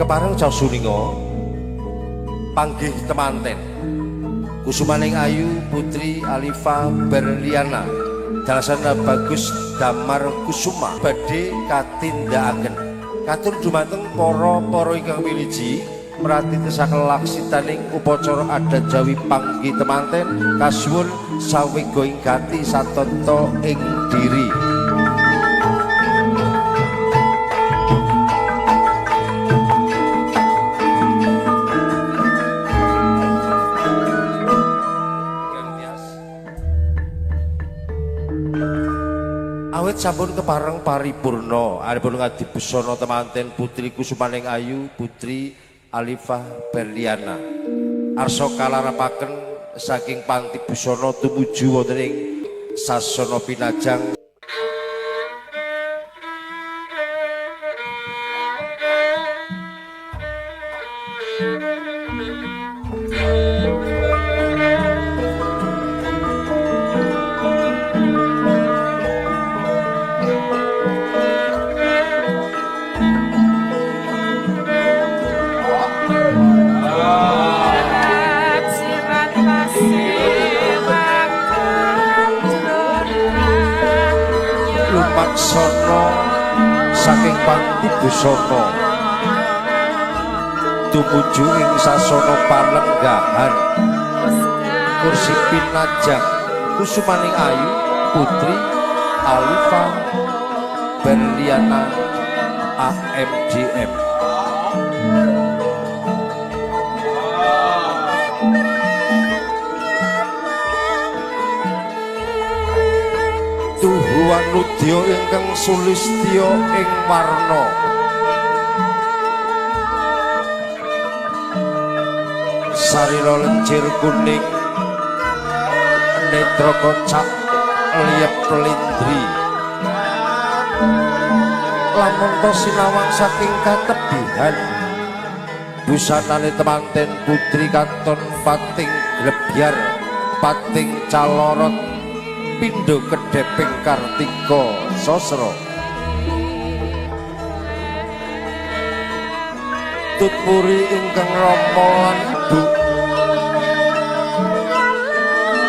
Kepareng caos suninga panggih temanten Kusumaning Ayu Putri Alifa Berliana dalasana Bagus Damar Kusuma badhe katindakaken. Katur dumateng para-para ingkang wiliji mrati tesaken laksitaning upacara adat Jawi panggih temanten kasuwun sawega ing gati satata ing diri. Awit sampun kepareng paripurna aripun ngadi busana temanten Putri Kusumaning Ayu Putri Alifah Berliana arsa kalarapaken saking panti busana tumuju wonten ing sasana pinajang. Lumaksana saking panti busana tumuju ing sasana palenggahan kursi pinajang Kusumaning Ayu Putri Alifa Berliana AMDM. Tuhu wanudya ingkang sulistya ing warna sarira lencir kuning netra kocak liyep lindri lamonto sinawang saking katebihan busanane temanten putri katon pating glebyar pating calorot pindho kedheping Kartika Sasra tutmuri ingkang rama lan ibu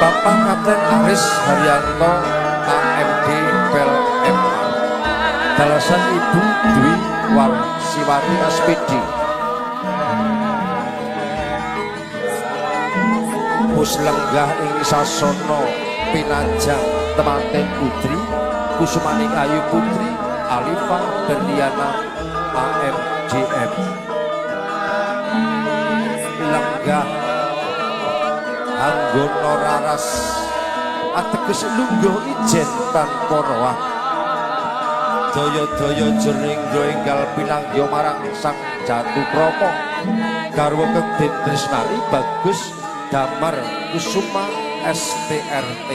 Bapak Kapten Aris Haryanto AMD Pel MA dalasan Ibu Dwi Warsiwati SPD muslenggah ing sasana pinajang temanten putri Kusumaning Ayu Putri Alifa Berliana AMJM lenggah anggono raras ateges lungguh ijen tanpa roah daya-daya jroning enggal pinangya marang Sang Jatukrama garwa kang den tresnani Bagus Damar Kusuma STRT.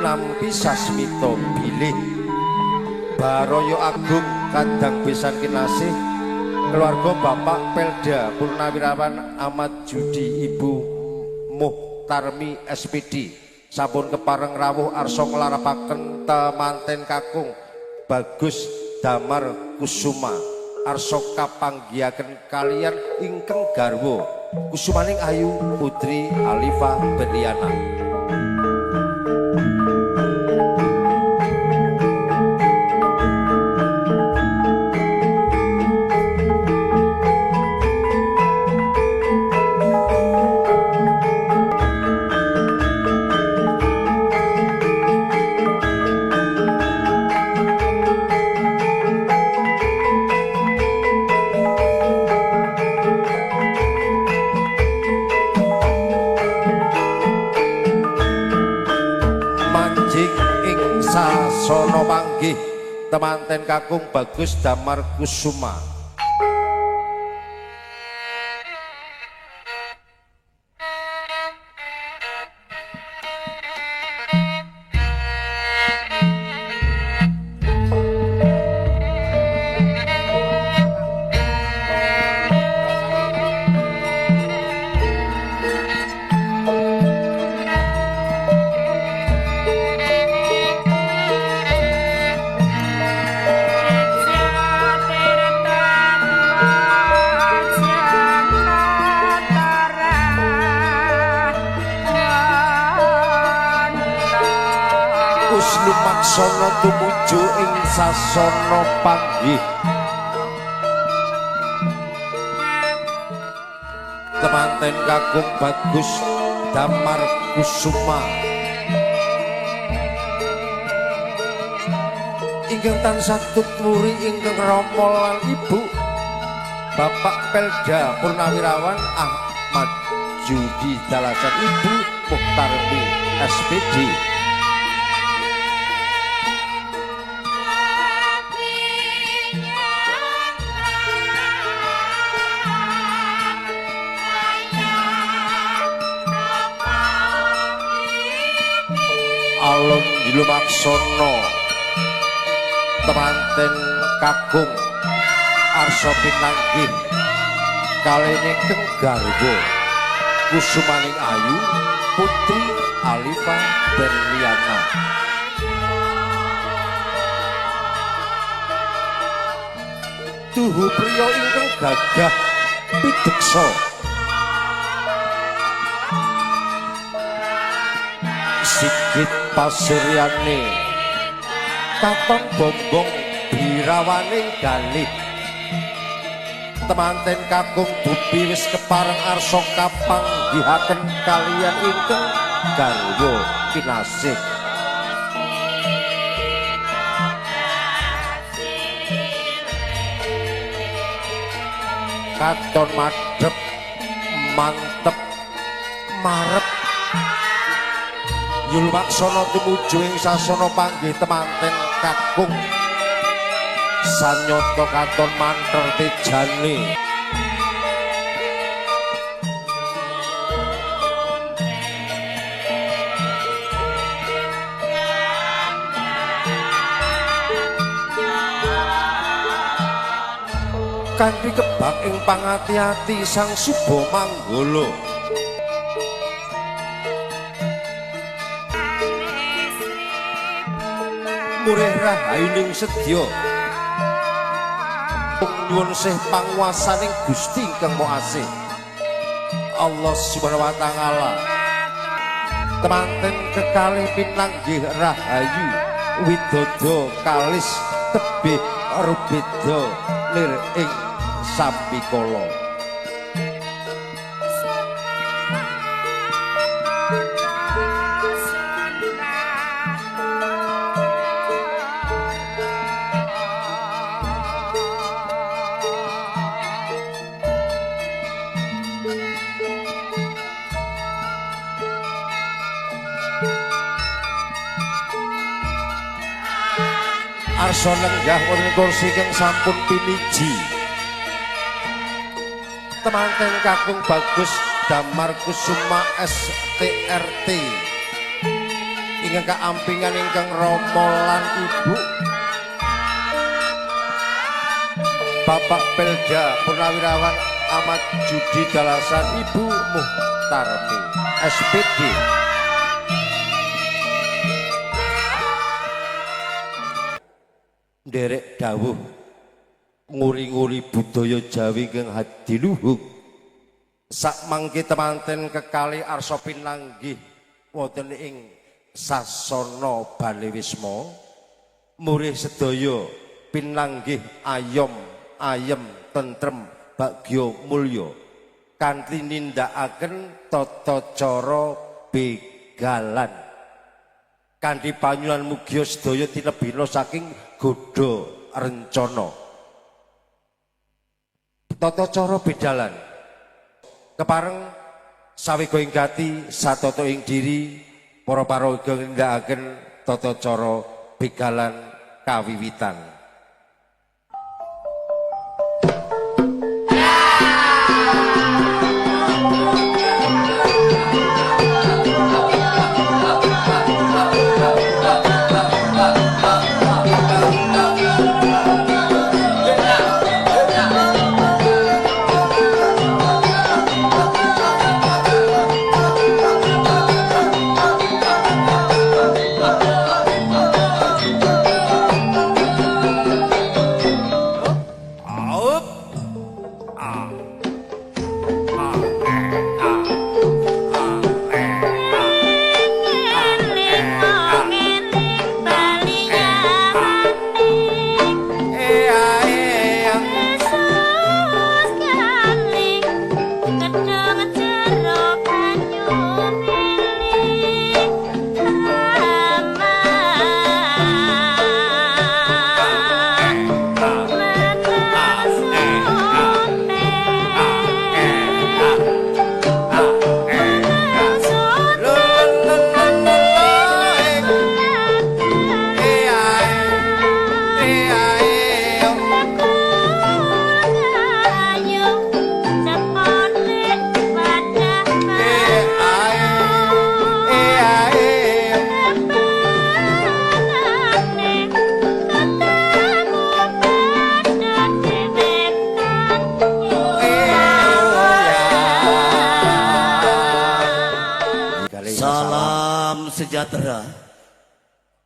Nampi sasmita bilih Baroyo Agung kadang besan kinasih keluarga Bapak Pelda Purnawirawan Ahmad Judi Ibu Muhtarmi SPD sampun kepareng rawuh arsa nglarapaken temanten kakung Bagus Damar Kusuma arsa kapanggihaken kalian ingkang garwa Kusumaning Ayu Putri Alifa Berliana. Sasana panggih temanten kakung Bagus Damar Kusuma. Uslumaksana tumuju ing sasana panggih. Temanten kakung Bagus Damar Kusuma ingkang tansah tutwuri ingkang rama lan ibu Bapak Pelda Purnawirawan Ahmad Judi Dalasan, Ibu Muhtarmi SPD. Alun Lumaksana temanten kakung arsa pinanggih kalih ingkang garwa Kusumaning Ayu Putri Alifah Berliana. Tuhu priya ingkang gagah pideksa sigit pasuryane katon bombong birawaning galih. Temanten kakung dupi wis kepareng arsa kapanggihaken kaliyan ingkang garwa kinasih. Katon madhep mantep marep Yulmaksana tumuju ing sasana panggih temanten kakung sanyata katon manter tejane. Kanthi kebak ing pangati-ati Sang Suba Manggala. Murih rahayuning sedya nyuwun sih panguwasaning Gusti ingkang Maha Asih Allah Subhanahu wa taala. Temanten kekalih pinanggih rahayu widodo kalis tebih rubeda lir ing sambikala. Arsa lenggah wonten kursi ingkang sampun piniji. Temanten kakung Bagus Damar Kusuma STRT ingkang kaampingan ingkang rama lan ibu Bapak Pelda Purnawirawan Ahmad Judi Dalasan, Ibu Muhtarmi SPD. Nderek dawuh nguri-nguri budaya Jawi ingkang hadiluhung. Sakmangke temanten kekalih arsa pinanggih wonten ing sasana Balewisma murih sedaya pinanggih ayom ayem tentrem bagya mulya kanthi nindakaken tata cara begalan kanthi panyuwun mugia sedaya tinebina saking godha rencana. Tata cara bedalan kepareng sawega ing gati satata ing diri para paraga nindakaken tata cara begalan kawiwitan. sejahtera.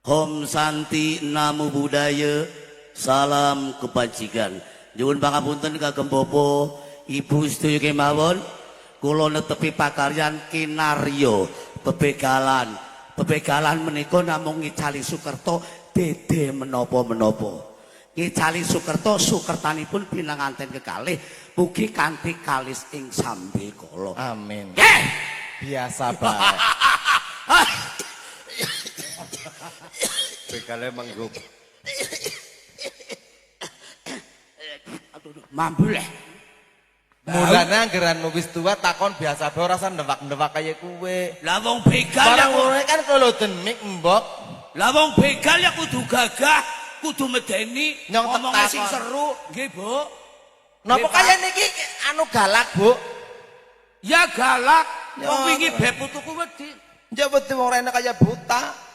Om Santi Namo Buddhaya, salam kebajikan. Nyuwun pangapunten kagem Bapak, Ibu sedaya kemawon, kula netepi pakaryan kinarya bebegalan. Bebegalan menika namung ngicali Sukerta dede menapa-menapa. Ngicali Sukerta sukertanipun pinanganten kekalih mugi kanthi kalis ing sambekala. Amin. Nggih. Biasa bae. Begale menggup. Aduh, mambul. Mulane anggeranmu wis tuwa takon biasa bae ora usah ndewak-ndewak kaya kuwe. Lah wong begal ya Barang ngono kan kula demik mbok. Lah wong begal ya kudu gagah, kudu medeni, ngomong sing seru. Nggih, Bu. Napa kaya niki anu galak, Bu? Ya galak. Wong wingi be putuku wedi. Ya wedi wong rene kaya buta.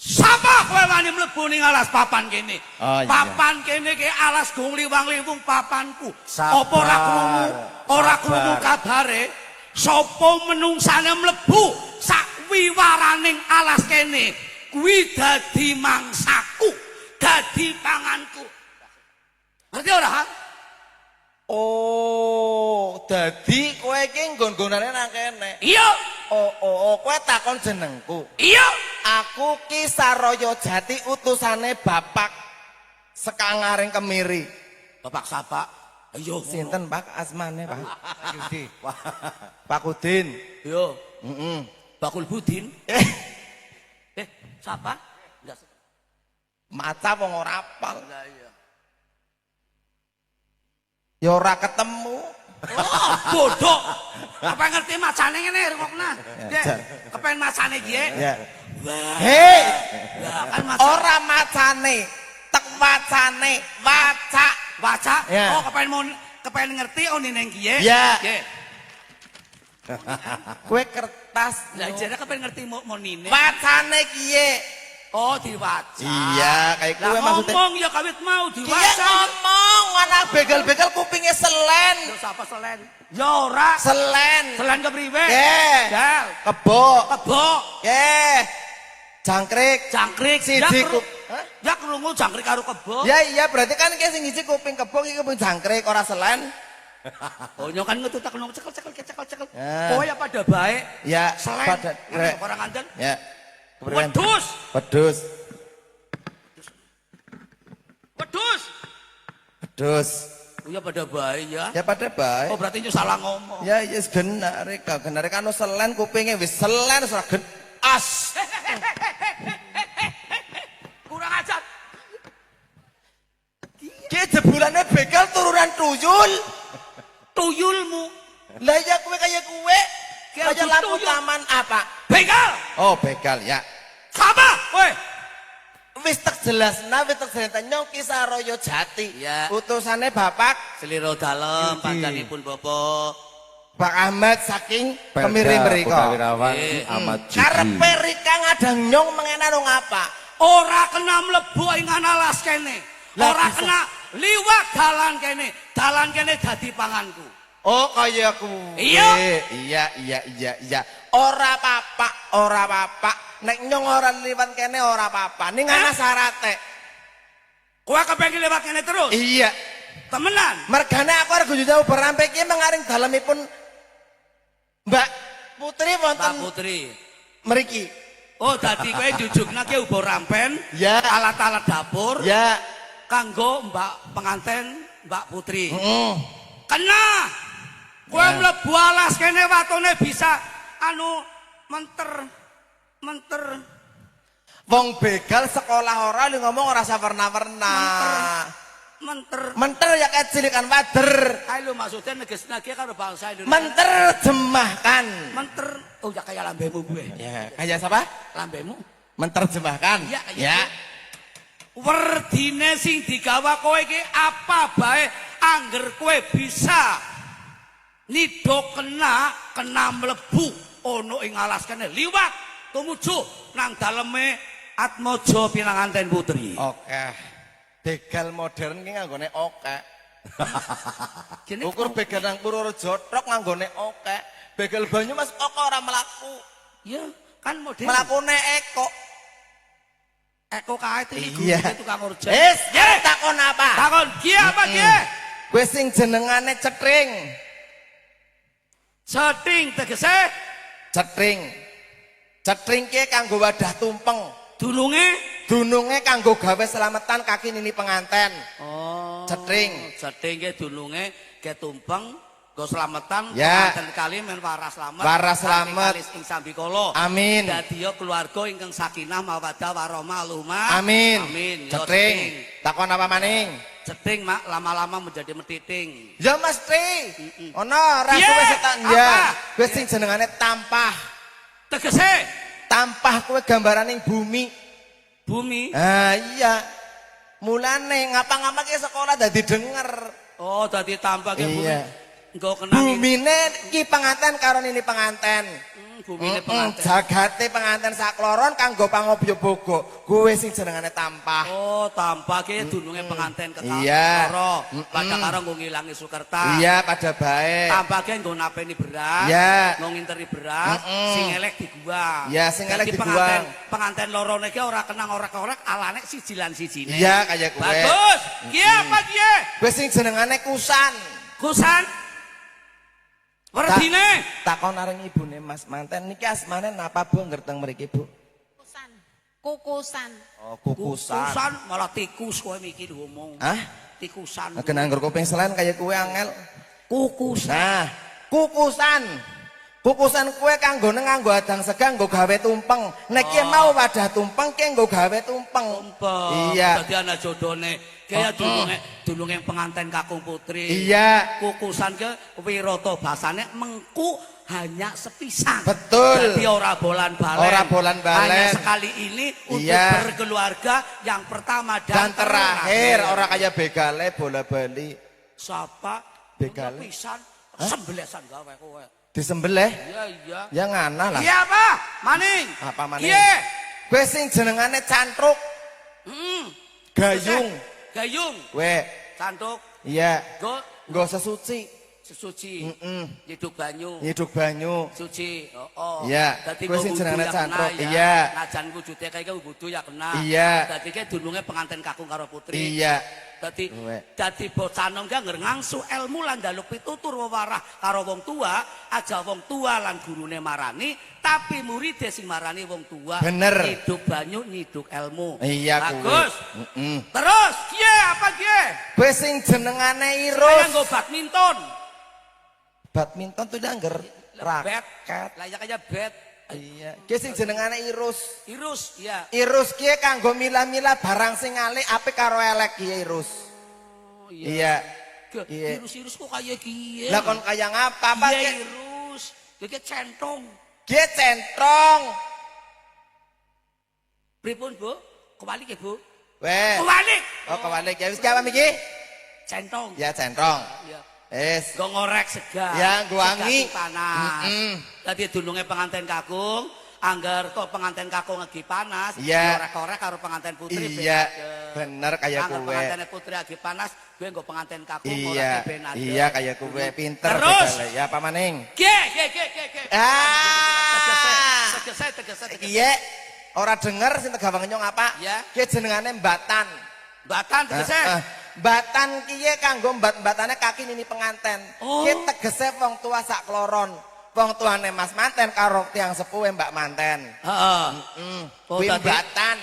Sapa kowe wani mlebu ning alas papan kene? Oh, iya. Papan kene ki alas gong liwang-liwung papanku. Sabar, apa ora krungu? Ora krungu kabare? Sapa menungsane mlebu sak wiwaraning alas kene? Kuwi dadi mangsaku, dadi panganku. Ngerti ora? Oh, dadi kowe iki nggon-nggonane nang kene. Iya. Oh, kowe takon jenengku. Iya. Aku Ki Saroyo Jati utusane Bapak Sekangaring Kemiri. Bapak sapa? Ayo. Sinten Pak asmane Pak? Pak Udin. Yo. Heeh. Bakul Budin. Sapa? Maca wong ora apal. Lah iya. Ya ora ketemu. Oh, bodoh. Apa ngerti macane ngene rungokna? Ya, Kepen macane iki. Ya. Hei. Lah kan maca. Ora macane, tek wacane, waca. Waca. Ya. Oh, kepen mon kepen ngerti oni ning kiye. Ya. Nggih. Kowe kertas. Lah jare kepen ngerti monine. Wacane kiye. Oh, diwaca. Iya, kayak Lah kowe maksudnya. ngomong ya kawit mau Kiye diwaca. ngomong anak begal-begal kupinge selen. Ya sapa selen? Ya ora. Selen. Selen kepriwe? Ye. Jal. Kebo. Kebo. Ye. Jangkrik. Jangkrik. Siji Ya krungu jangkrik karo kebo. Ya iya berarti kan ki sing siji kuping kebo iki kuping jangkrik ora selen. Oh, nyong kan ngetutak nong cekel cekel cekel cekel. Ya. Kowe ya pada baik. Ya, Selen. pada Ngene ora ngandel. Ya. Wedhus. Wedhus. Wedhus. Wedhus. Ya pada baik ya. Ya pada baik. Oh berarti nyong salah ngomong. Ya yes genare ka genare kan selen kupinge wis selen ora gen as. Kurang ajar. Ki jebulane begal turunan tuyul. Tuyulmu. Lah ya kowe kaya kowe. Kaya lampu taman apa? Begal. Oh, begal ya. Sapa kowe? Wis tak jelasna, wis tak jelasna nyong Ki Saroyo Jati. Ya. Utusane Bapak Seliro dalem panjenenganipun Bapak Pak Ahmad saking Kemiri mriko. Purnawirawan Ahmad Judi. Karepe rika ngadang nyong mengena nang apa? Ora kena mlebu ing alas kene. Ora kena liwat dalan kene. Dalan kene dadi panganku. Oh, kaya kuwe. Iya. Iya. Ora apa-apa, ora apa-apa. Nek nyong ora liwat kene ora apa-apa. Ning ana syarate. Kowe kepengin liwat kene terus? Iya. Temenan. Mergane aku arep jauh berampe iki mengaring dalemipun Mbak Putri wonten Mbak Putri. Mriki. Oh, dadi kowe jujugna ki uba rampen, Ya. alat-alat dapur. Ya. Kanggo Mbak penganten Mbak Putri. Heeh. Kena. Kowe mlebu alas kene watone bisa anu menter menter. Wong begal sekolah ora li ngomong ora sawerna-werna. Menter. Menter ya kayak cilikan wader. Kae lho maksudnya negesna ki karo bangsa Indonesia. Menterjemahkan. Menter. Oh ya kayak lambemu gue. Ya, kayak siapa? Lambemu. Menterjemahkan. Iya, Ya. Werdine sing digawa kowe iki apa bae angger kowe bisa nido kena kena mlebu ana ing alas kene liwat tumuju nang daleme Atmaja pinanganten putri. Oke. Begal modern ki nganggone oke. Ukur begal nang Purworejo tok nganggone oke. Begal Banyumas oke ora mlaku. Ya, Kan modern. Mlakune Eko. Eko kae iki Iya. gurune tukang urgen. Wis, Ye. takon apa? Takon ki apa ki? Kowe sing jenengane cetring. Ceting tegese Cetring. Cetring ki kanggo wadah tumpeng. Dununge. Dununge kanggo gawe selametan kaki nini penganten. Oh. Cetring. Ceting ki dununge ke tumpeng nggo slametan Ya. penganten kali men waras slamet. Waras slamet. Kali ing sambikala. Amin. Dadi ya keluarga ingkang sakinah mawaddah warahmah Allahumma. Amin. Amin. Yo, Cetring. Takon apa maning? Ceting mak lama-lama menjadi metiting. Ya mesti. Ono ora Iya, suwe setan ya. apa? Kowe sing jenengane tampah. Tegese Tampah kowe gambaraning bumi. Bumi. Ah iya. Mulane ngapa-ngapa ki sekolah dadi denger. Oh, dadi tampah ke bumi. Iya. Engko kenangi Bumine ki penganten karo nini penganten. Bumine penganten. Jagate penganten sakloron kanggo pangobyo bogo. Kowe sing jenengane tampah. Oh, tampah ki dununge penganten ketak Iya. loro. Pada karo nggo ngilangi sukerta. Iya, pada bae. Tampah ki nggo napeni beras, Iya. nggo nginteri beras, sing elek diguang. Iya, sing elek Dadi diguang. Penganten lorone ki ora kena ngorek-orek alane siji lan sijine. Iya, kaya kowe. Bagus. Ki apa ki? Kowe sing jenengane kusan. Kusan. Werdine. Takon areng ibune Mas Manten niki asmane napa Bu ngerteng mriki Bu? Kukusan. Kukusan. Oh, kukusan. Kukusan malah tikus kowe mikir ngomong. Hah? Tikusan. Kena anggur kuping selain kaya kowe angel. Kukusan. Nah, kukusan. Kukusan kue kanggone nganggo adang sega nggo gawe tumpeng. Nek ki mau wadah tumpeng ki nggo gawe tumpeng. Tumpeng. Iya. Dadi ana jodone. Kaya dununge penganten kakung putri. Iya. Kukusan ke wirata basane mengku hanya sepisan. Betul. Jadi ora bolan-balen. Ora bolan-balen. Hanya sekali ini untuk Iya. berkeluarga yang pertama dan, Dan terakhir ora kaya begale bola bali. Sapa? Begale. Pisan sembelesan gawe kowe. Disembelih. Iya iya. Ya nganah lah. Iya apa? Maning. Apa maning? Iya. Kowe sing jenengane cantruk, gayung. Gayung. Kowe. Cantruk. Iya. Go Nggo sesuci. Sesuci. Heeh. Nyiduk banyu. Nyiduk banyu. Suci. Oh, oh. Iya. Dadi Kowe sing wudu jenengane ya kena, cantruk. ya. Iya. Najan wujude kaya iki wudu ya kena. Iya. Dadi ki dununge penganten kakung karo putri. Iya. Dadi Kowe. dadi bocah nom ki angger ngangsu ilmu lan njaluk pitutur wewarah karo wong tua, aja wong tua lan gurune marani, tapi muride sing marani wong tua. Bener. Nyiduk banyu, nyiduk ilmu. Iya kuwi. Bagus. Heeh. Terus, kiye apa kiye? Kowe sing jenengane Kaya irus. nggo badminton. Badminton tuh angger Bet. raket. Lah ya kaya bet. Iya. Ki sing jenengane irus. Irus, iya. Irus ki kanggo milah-milah barang sing alik apik karo elek ki irus. Oh, Iya. Iya. Irus-irus kok kaya kiye? Lah kon kaya ngapa apa Iya ki? irus. Iki centong. Ki centong. Pripun, Bu? Kewalik ya, Bu? Weh. Kewalik. Oh kewalik ya wis ki apa miki? Centong. Ya centong. Iya. Wis. Nggo ngorek sega. Ya, nggo Sega wangi. sing panas. Mm-mm. Dadi dununge penganten kakung, angger kok penganten kakung lagi panas, Iya. ngorek-orek karo penganten putri Iya. ben adem. Bener kaya Angger kowe. pengantene putri lagi panas, gue nggo penganten kakung Iya. ngoreke ben adem. Iya kaya kowe pinter Terus. begale. Ya apa maning? Ge, ge, ge, ge, ge. Ah. Tegese, tegese, tegese. Iya. Ora denger sing tegawang nyong apa? Iya. Ki jenengane mbatan. Batan tegese. Heeh. Mbatan kiye kanggo mbat-mbatane kaki nini penganten. Oh. Ki tegese wong tua sak kloron. Wong tuane Mas Manten karo tiang sepuhe Mbak Manten. Heeh. Oh, Kuwi dadi- mbatan.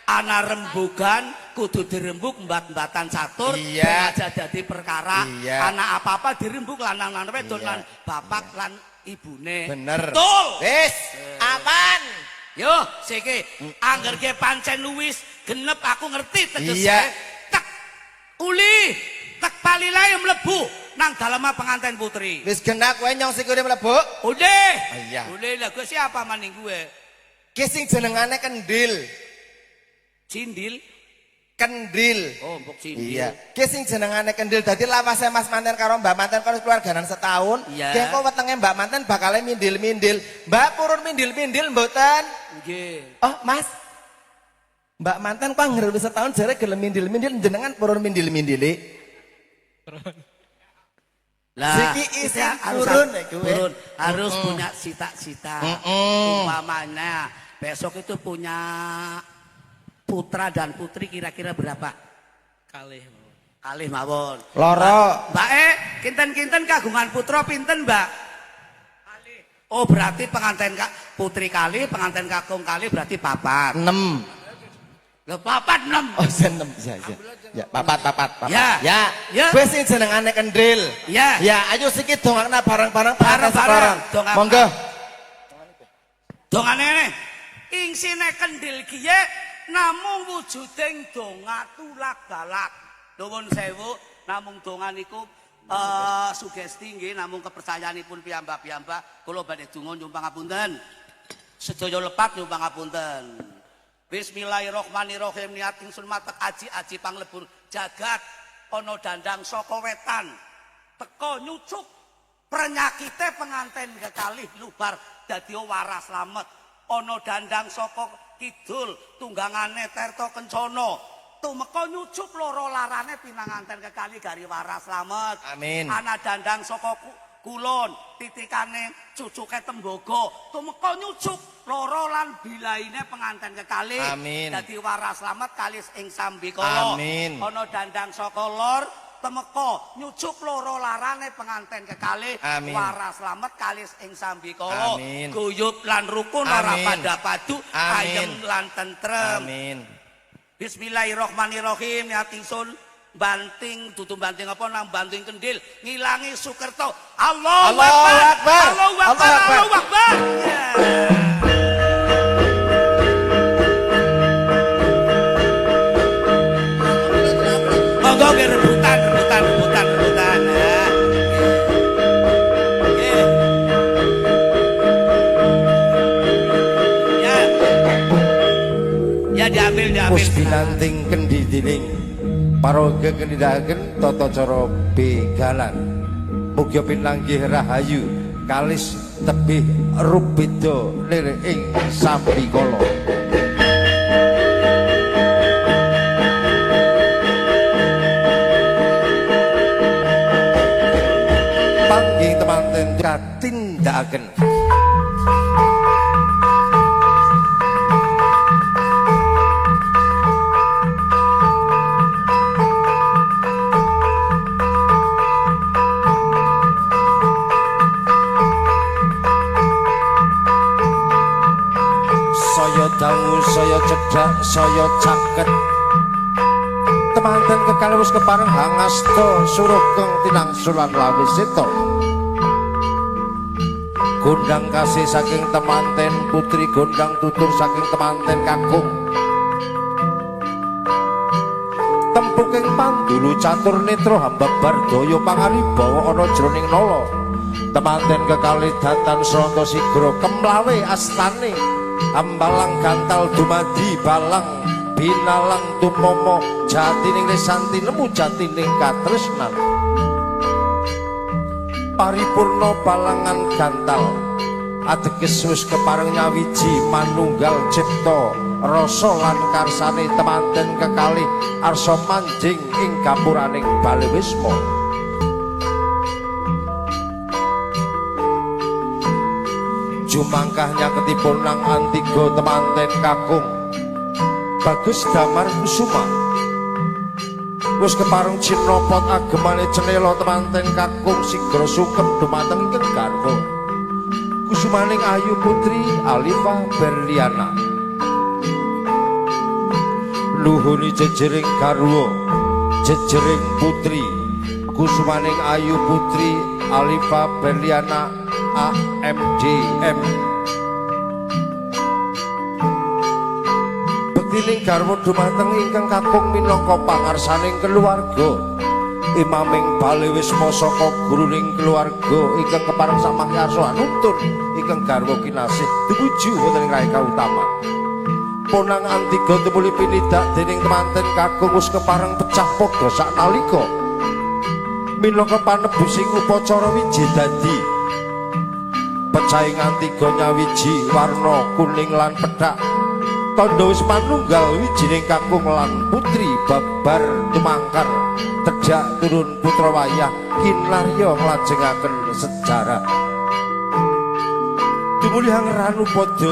Ana rembugan kudu dirembuk mbat-mbatan catur Iya. ben aja dadi perkara. Iya. Ana apa-apa dirembuk lanang lan wedok Iya. lan bapak lan ibune. Bener. Betul. Wis, aman. Yo, siki angger ke pancen wis genep aku ngerti tegese. Iya. Tek uli, tek palilae mlebu nang dalem penganten putri. Wis genah kowe nyong sikune mlebu. Udah. Iya. Udah lah gue siapa maning gue? Ki sing jenengane kendil. Cindil. Kendil. Oh, mbok cindil. Iya. Ki sing jenengane kendil dadi lawase Mas Manten karo Mbak Manten karo keluarganan setahun. Iya. Ki engko wetenge Mbak Manten bakale mindil-mindil. Mbak purun mindil-mindil mboten? Nggih. Oh, Mas. Mbak Manten kok anggere wis setahun jare gelem mindil-mindil jenengan purun mindil-mindili. Lah, Siki isin kita harus purun, eh, gue. purun. Harus punya cita-cita. Umpamanya Besok itu punya putra dan putri kira-kira berapa? Kalih. Kalih mawon. Loro. Mbak kinten-kinten kagungan putra pinten, Mbak? Oh, berarti pengantin putri kali, pengantin kakung kali berarti papat. 6. Lho papat 6. Oh, 6. Ya, ya. Ya, papat, papat, papat. Ya. Ya. Ya. Kowe sing jenengane kendil. Ya. Ya, ayo siki dongakna bareng-bareng pengantin Bareng-bareng, sekaran. dongakna. Monggo. Dongane ngene. Ingsine kendil kiye namung wujuding donga tulak balak. Nuwun sewu, namung donga niku sugesti nggih namung kepercayaanipun piyambak-piyambak. Kula badhe donga nyuwun pangapunten. Sedaya lepat nyuwun pangapunten. Bismillahirrahmanirrahim, niat ingsun matek aji-aji panglebur jagat ana dandang saka wetan teka nyucuk penyakite penganten kekalih lubar dadi waras slamet. Ana dandang saka kidul tunggangane Tirta Kencana tumeka nyucuk loro larane pinanganten kekalih gari waras slamet. Amin. Ana dandang saka kulon titikane cucuke tembaga tumeka nyucuk loro lan bilaine penganten kekalih. Amin. Dadi waras slamet kalis ing sambikala. Amin. Ana dandang saka lor temeka nyucuk loro larane penganten kekalih. Amin. Waras slamet kalis ing sambikala. Amin. Guyub lan rukun ora Amin. pada padu, Amin. ayem lan tentrem. Amin. Bismillahirrahmanirrahim, niat ingsun banting dudu banting apa nang banting kendil ngilangi sukerto. Allahu Allahu Akbar. Akbar. Allahu Akbar. Allahu Akbar. Allahu Akbar. Ya. Monggo nggih rebutan rebutan rebutan rebutan. Nah. Nggih. Ya. Ya diambil diambil. Wis binanting kendhi dening paraga kendhikaken tata cara begalan. Mugi pinanggih rahayu kalis tebih rubeda lir ing sambikala. Panggih temanten katindakaken. Saya dangu, saya cedhak, saya caket. Temanten kekalih wis kepareng hangasta surugeng tinangsulan lawisita. Gondang kasih saking temanten putri, gondang tutur saking temanten kakung. Tempuking pandulu catur netra hambabar daya pangaribawa ana jroning nala. Temanten kekalih datan sranta sigra kemlawe astane. Ambalang gantal dumadi balang binalang tumomo jatining lesanti nemu jatining katresnan. Paripurna balangan gantal ateges wis kepareng nyawiji manunggal cipta rasa lan karsane temanten kekalih arsa manjing ing gapuraning bale wisma. Jumangkah nyaketipun nang antiga temanten kakung Bagus Damar Kusuma wis kepareng cinopot agemane cenela temanten kakung sigra sungkem dumateng ingkang garwa Kusumaning Ayu Putri Alifah Berliana. Nuhuni jejering garwa jejering putri Kusumaning Ayu Putri Alifah Berliana AMDM. Bektining garwa dumateng ingkang kakung minangka pangarsaning keluarga imaming bale wisma saka guruning keluarga ingkang kepareng samangke arsa anuntun ingkang garwa kinasih tumuju wonten ing raeka utama. Ponang antiga tumuli pinidak dening temanten kakung wis kepareng pecah padha saknalika minangka panebusing upacara wiji dadi. Pecahing antiga nyawiji warna kuning lan pethak tandha wis manunggal wijining kakung lan putri babar tumangkar tedhak turun putra wayah kinarya nglajengaken sejarah. Tumuli hangranu padha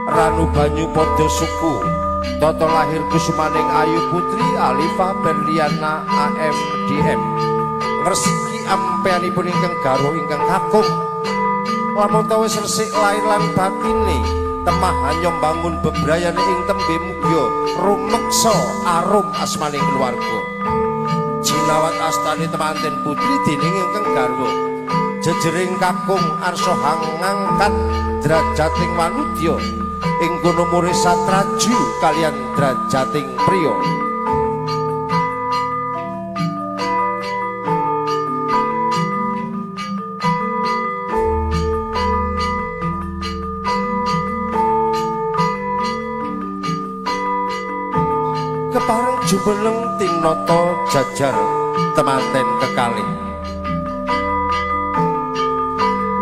Ranu banyu padha suku. Tata lahir kusumaning ayu putri Alifah Berliana AMDM. Ngresiki ampeanipun ingkang garwa ingkang kakung. Lamun ta wis resik lahir lan batine, temah hanya mbangun bebrayane ing tembe mugya rumeksa arum asmaning keluarga. Jinawat astane temanten putri dening ingkang garwa. Jejering kakung arsa hangangkat drajating manudya ing kono mure satraju kalian drajating priya. Kepareng jumeneng tinata jajar temanten kekalih.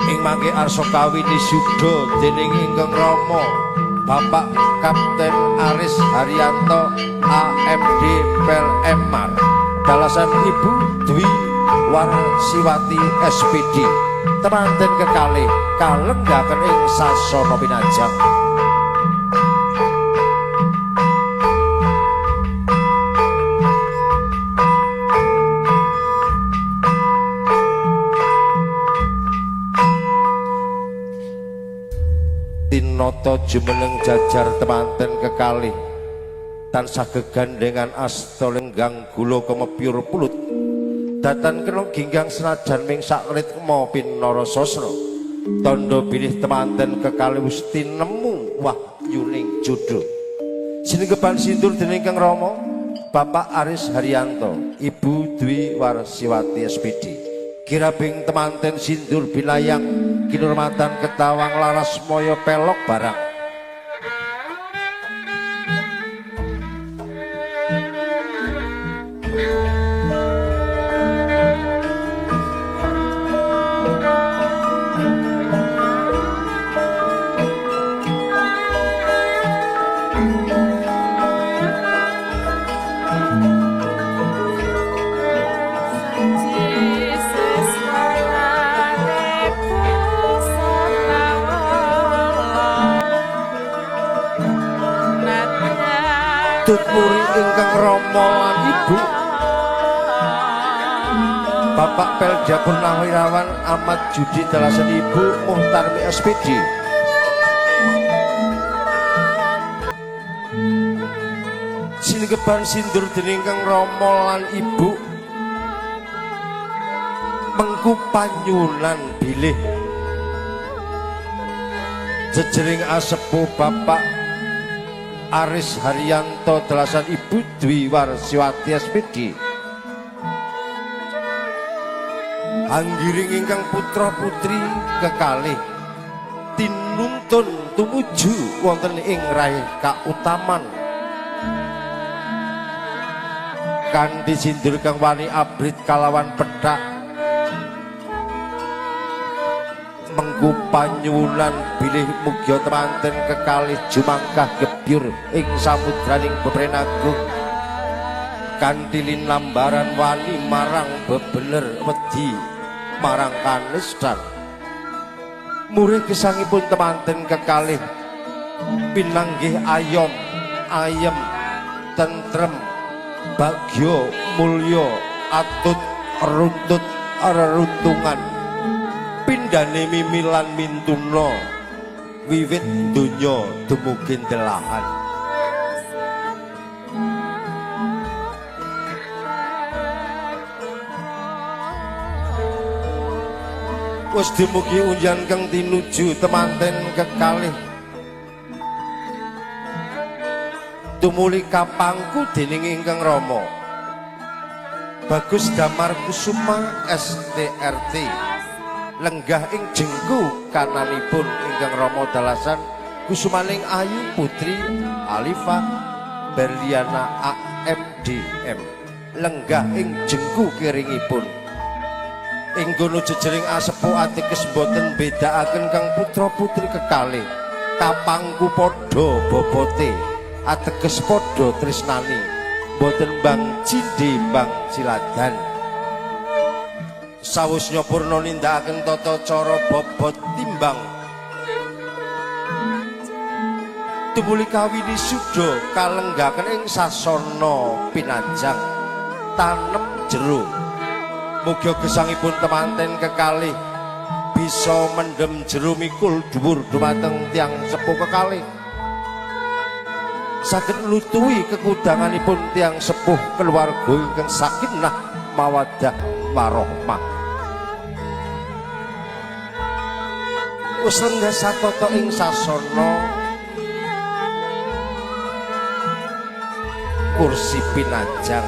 Ing mangke arsa kawini sudha dening ingkang rama Bapak Kapten Aris Haryanto AMD Pel Mar. Dalasan Ibu Dwi Warsiwati SPD. Temanten kekalih kalenggaken ing sasana pinajang. Tinata jumeneng jajar temanten kekalih tansah gegandengan asta lenggang gula kemepyur pulut datan kena ginggang senajan ming saklit kema pinara sasra tandha bilih temanten kekalih wis tinemu wahyuning jodho. Sinenggeban sindur dening Kang Rama Bapak Aris Haryanto, Ibu Dwi Warsiwati SPD. Kirabing temanten sindur bilayang kinurmatan ketawang laras moyo pelok barang. Tut muri ingkang rama lan ibu Bapak Pelda Purnawirawan Ahmad Judi dalasan Ibu Muhtarmi SPD. Singeban sindur dening ingkang rama lan ibu mengku panyunan bilih jejering asepuh Bapak Aris Haryanto dalasan Ibu Dwi Warsiwati SPD. Anggiring ingkang putra putri kekalih tinuntun tumuju wonten ing raih kautaman kanthi sindur kang wani abrit kalawan pethak mengku panyuwunan bilih mugya temanten kekalih jumangkah gebyur ing samudraning bebren agung kanthi linambaran wani marang bebener wedi marang kanistan. Murih gesangipun temanten kekalih pinanggih ayom ayem tentrem bagya mulya atut runtut reruntungan pindhane mimilan mintuna wiwit donya dumugi delahan. Wis dumugi unjan kang tinuju temanten kekalih tumuli kapangku dening ingkang rama Bagus Damar Kusuma STRT lenggah ing jengku kananipun ingkang rama dalasan kusumaning ayu putri Alifah Berliana AMDM lenggah ing jengku kiringipun ing kono jejering asepuh ateges boten bedakaken kang putra putri kekalih kapangku padha bobote ateges padha tresnani boten bang cindhe bang siladan. Sawusnya purna nindakaken tata cara bobot timbang Tumuli kawini suda kalenggaken ing sasana pinajang tanem jero. Mugia gesangipun temanten kekalih bisa mendem jero mikul dhuwur dumateng tiyang sepuh kekalih. Saged nlutuhi kekudanganipun tiyang sepuh keluarga ingkang sakinah mawaddah warahmah. Wis lenggah satata ing sasana kursi pinajang.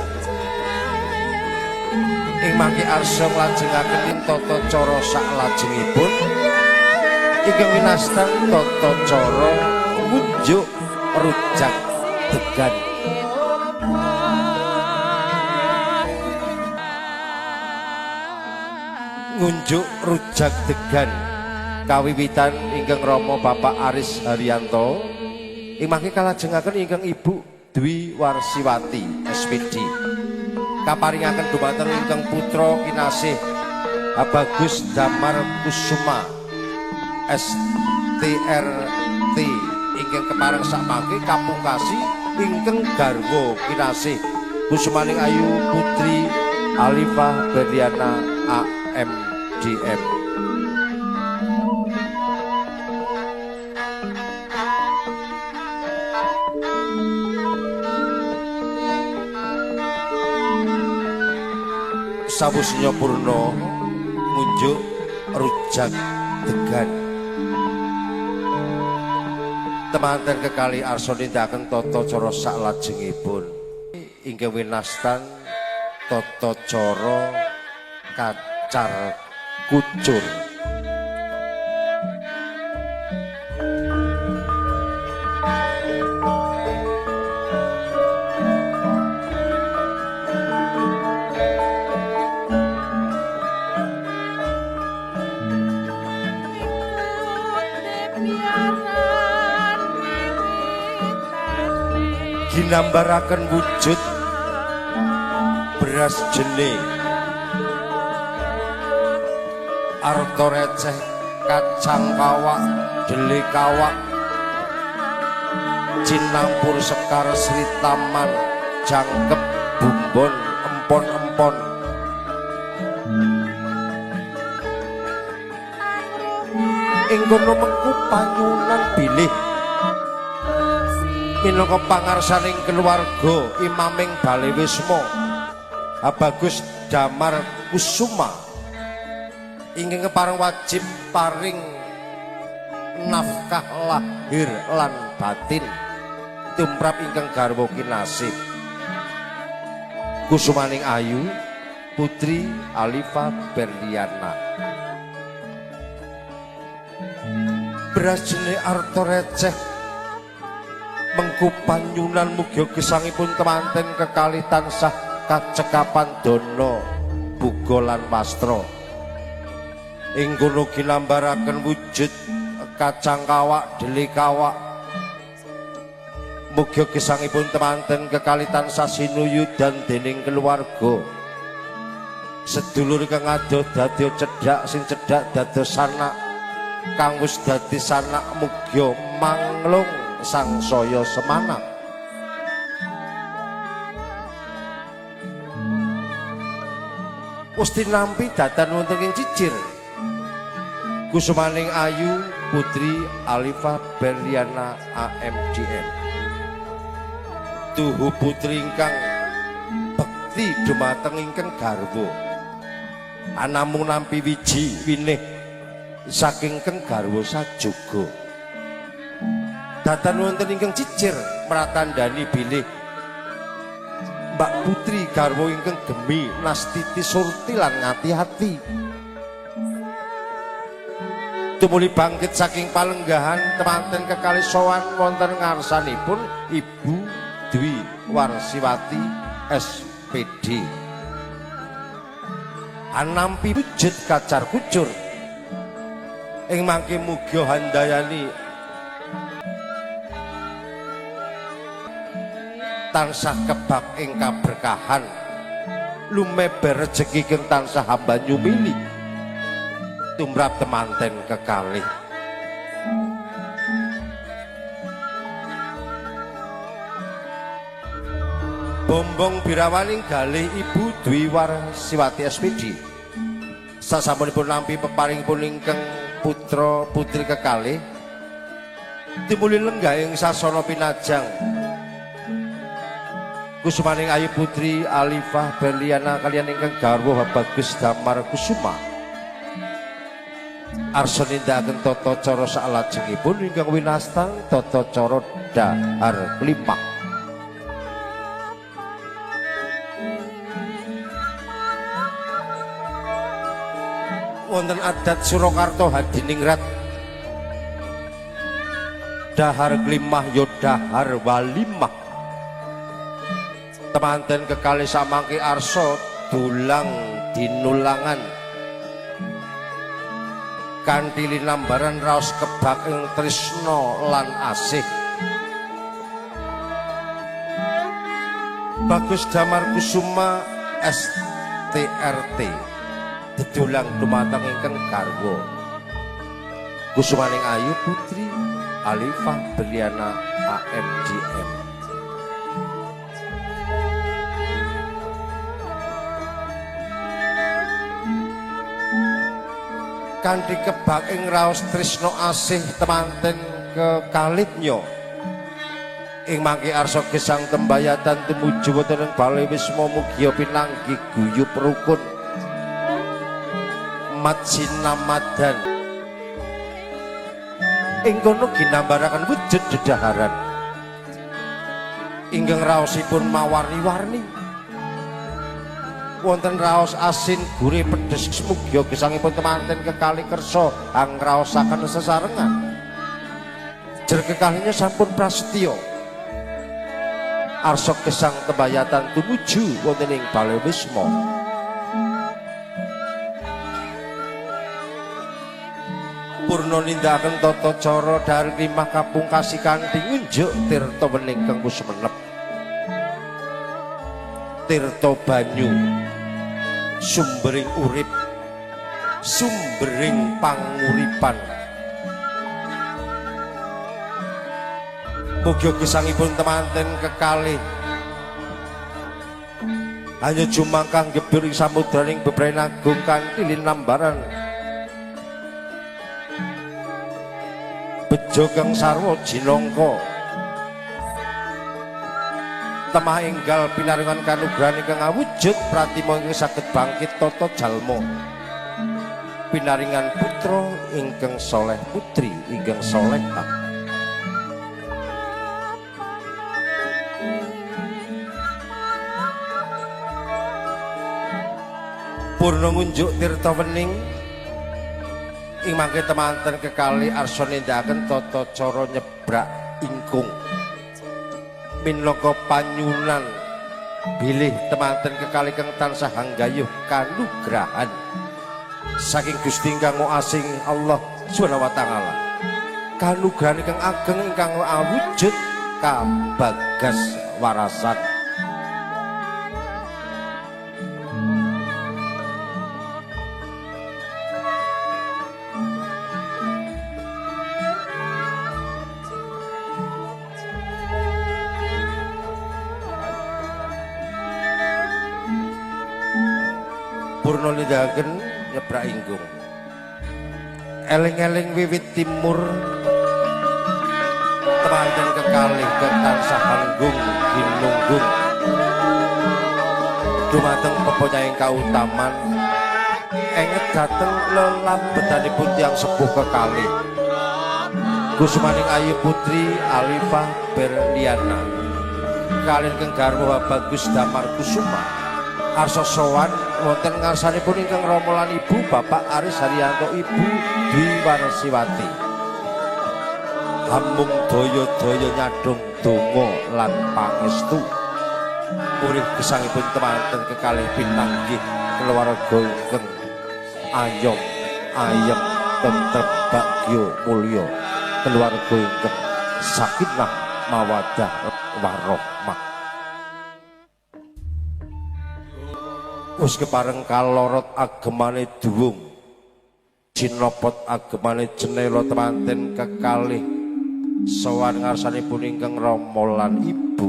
Ing mangke arsa nglajengaken ing tata cara saklajengipun ingkang winastan tata cara ngunjuk rujak degan. Ngunjuk rujak degan kawiwitan ingkang rama Bapak Aris Haryanto ing mangke kalajengaken ingkang Ibu Dwi Warsiwati SPD kaparingaken dumateng ingkang putra kinasih Bagus Damar Kusuma STRT ingkang kepareng sakmangke kapungkasi ingkang garwa kinasih Kusumaning Ayu Putri Alifah Berliana AMDM. Sawusnya purna ngunjuk rujak degan. Temanten kekali arsa nindakaken tata cara saklajengipun ingkang winastan tata cara kacar kucur. Ginambaraken wujud beras jene arta receh kacang kawak dele kawak cinampur sekar Sri Taman jangkep bumbon empon-empon. Ing kono mengku panyunan bilih minangka pangarsaning keluarga imaming bale wisma Bagus Damar Kusuma ingkang kepareng wajib paring nafkah lahir lan batin tumrap ingkang garwa kinasih Kusumaning Ayu Putri Alifah Berliana. Beras jene arta receh mengku panyunan mugia gesangipun temanten kekalih tansah kacekapan dana buga lan wastra. Ing kono ginambaraken wujud kacang kawak dele kawak mugia gesangipun temanten kekalih tansah sinuyudan dening keluarga. Sedulur kang adoh dadi cedhak sing cedhak dados sanak kang wis dadi sanak mugia manglung sangsaya semanak. Wis tinampi datan wonten ing cicir Kusumaning Ayu Putri Alifah Berliana AMDM. Tuhu putri ingkang bekti dumateng ingkang garwa anamung nampi wiji winih saking keng garwa sajuga. Datan wonten ingkang cicir mratandani bilih Mbak Putri garwa ingkang gemi nastiti surti lan ngati-hati. Tumuli bangkit saking palenggahan temanten kekalih sowan wonten ngarsanipun Ibu Dwi Warsiwati SPD. Anampi wujud kacar kucur ing mangke mugia handayani tansah kebak ing kaberkahan lumeber rejeki kang tansah hambanyu mili tumrap temanten kekalih. Bombong Birawaning galih Ibu Dwi Warsiwati SPD. Sasampunipun nampi peparingipun ingkang putra putri kekalih timuli lenggah ing sasana pinajang. Kusumaning Ayu Putri Alifah Berliana kaliyan ingkang garwa Bagus Damar Kusuma. Arsa nindakaken tata cara saklajengipun ingkang winastan tata cara dahar klimah. Wonten adat Surakarta Hadiningrat dahar klimah ya dahar walimah. Temanten kekalih samangke arsa dulang dinulangan kanthi linambaran raos kebak ing trisna lan asih. Bagus Damar Kusuma STRT dedulang dumateng ingkang garwa Kusumaning Ayu Putri Alifah Berliana AMDM. Kanthi kebak ing raos trisna asih temanten kekalihnya ing mangke arsa gesang tembayatan tumuju wonten ing bale wisma mugia pinanggih guyub rukun matsinamadan. Ing kono ginambaraken wujud dedaharan ingkang raosipun mawarni-warni. Wonten raos asin gurih pedes mugia gesangipun temanten kekalih kersa angraosaken sesarengan. Jer kekalihnya sampun prasetya. Arsa gesang tembayatan tumuju wonten ing bale wisma. Purna nindakaken tata cara dahar klimah kapungkasi kanthi ngunjuk tirta wening kang sumenep. Tirta banyu sumbering urip, sumbering panguripan. Mugi gesangipun temanten kekalih hanya jumangkah gebyur ing samudraning bebrayan agung kanthi linambaran bejo kang sarwa jinangka. Temah enggal pinaringan kanugrahan ingkang awujud pratima ingkang saged bangkit tata jalma. Pinaringan putra ingkang soleh putri ingkang solehah. Purna ngunjuk tirta wening ing mangke temanten kekalih arsa nindakaken tata cara nyebrak ingkung. Minangka panyunan bilih temanten kekalih kang tansah hanggayuh kanugrahan saking Gusti ingkang asing Allah Subhanahu wa taala. Kanugrahan ingkang ageng ingkang awujud kabagas warasan. Purna nindakaken nyebrak ingkung. Eling-eling wiwit timur temanten kekalih kang tansah hanggung ginunggung dumateng peponyaing kautaman enget dhateng lelabetanipun tiyang sepuh kekalih Kusumaning Ayu Putri Alifah Berliana kaliyan kang garwa Bagus Damar Kusuma arsa sowan wonten ngarsanipun ingkang rama lan ibu Bapak Aris Haryanto Ibu Dwi Warsiwati. Hamung daya-daya nyadong donga lan pangestu murih gesangipun temanten kekalih pinanggih keluarga ingkang ayom ayem tentrem bagya mulya keluarga ingkang sakinah mawaddah warahmah. Wis kepareng kalorot agemane duwung jinopot agemane jenela temanten kekalih sowan ngarsanipun ingkang rama lan ibu.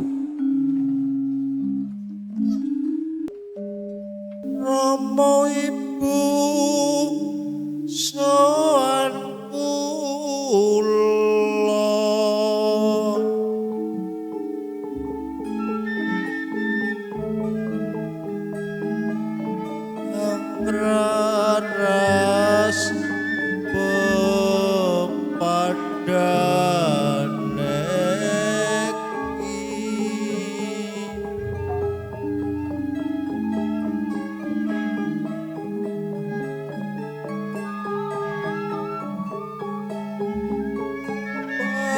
Rama Ibu sowan kula Angraras pepadane ki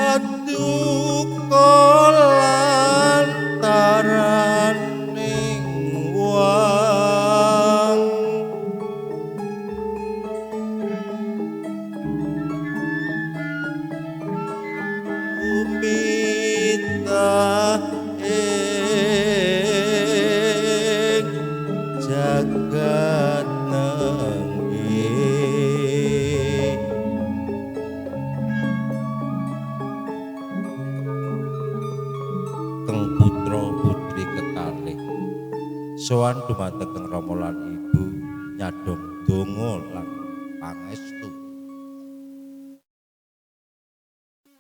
Paduka lantaraning wang Umita ing jagat nenggih. Keng putra putri kekalih sowan dumateng Keng Rama lan Ibu nyadong donga lan pangestu.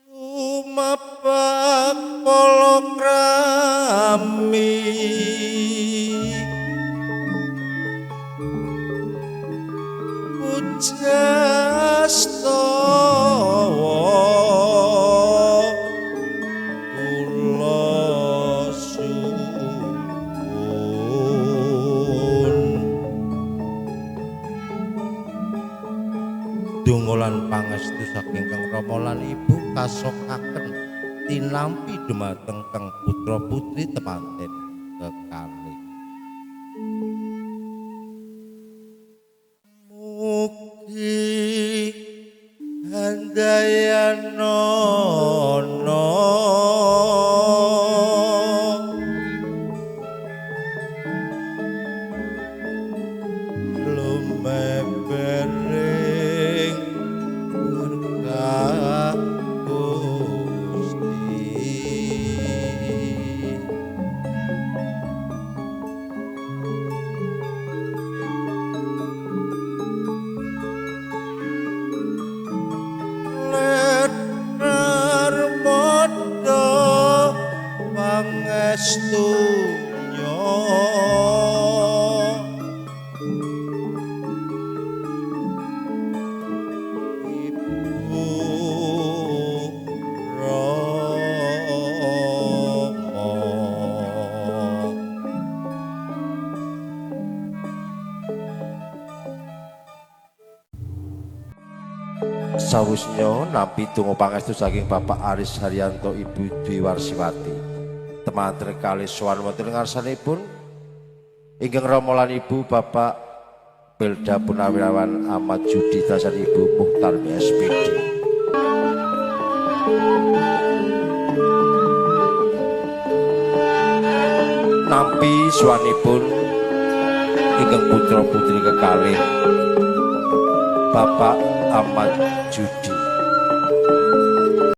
Tumapak palakrami pujastawa kula suwun. Donga lan pangestu saking Kang Rama lan Ibu kasokaken tinampi dumateng Kang putra putri temanten kekalih. Mugi handayana lumebering berkah Gusti. Ler narmada pangestunya Ibu Rama. Sawusnya nampi donga pangestu saking Bapak Aris Haryanto Ibu Dwi Warsiwati. Temanten kalih sowan wonten ngarsanipun ingkang Rama lan Ibu Bapak Belda Purnawirawan Ahmad Judi dasan Ibu Muhtarmi SPD. Nampi sowanipun ingkang putra putri kekalih Bapak Ahmad Judi.